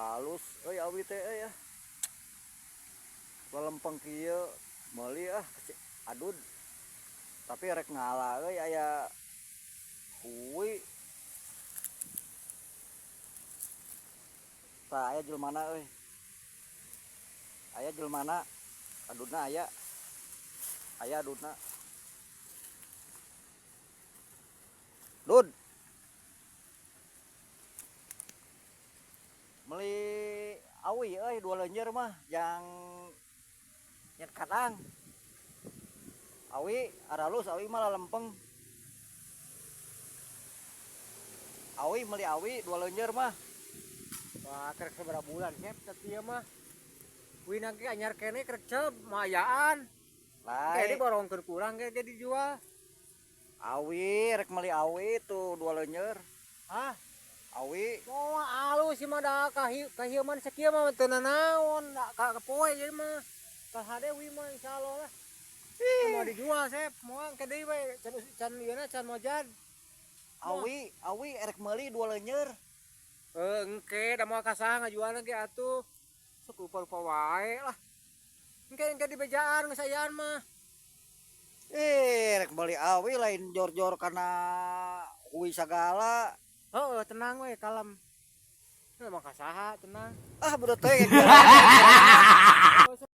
Halus euy awi teh euy ah. Lelempeng kieu meuli ah adud. Tapi rek ngala euy aya hui. Tah aya jelmana euy. Aya jelmana adudna aya. Aya adudna. Dud. Meuli awi euy dua lenjer mah jang nyet kadang. Awi aralus awi mah lalempeng. Awi meuli awi dua lenjer mah. Wah, kerek sabaraha bulan sep teh ieu mah. Wina ge anyar keneh kerek cep mayaan. Lain. Kayak diborongkeun kurang ge dijual. Awi rek meuli awi tuh dua lenjer. Hah? Awi. Moal alus sih mah da kahieuman sakieu mah teu nanaon, da ka poe ieu mah. Kahade wi mah insyaallah lah. Mau dijual sep, moal ke deui we can can ieu na can mojad. Awi, awi erek meuli dua lenjer. Heuh, engke da moal ka saha ngajualna ge atuh. Sok lupa-lupa wae lah. Engke engke dibejaan geus ayaan mah. Rek meuli awi lain jor-jor kana hui sagala. Heeh, tenang we kalem. Heuh, mah ka saha tenang. Ah, budak teh.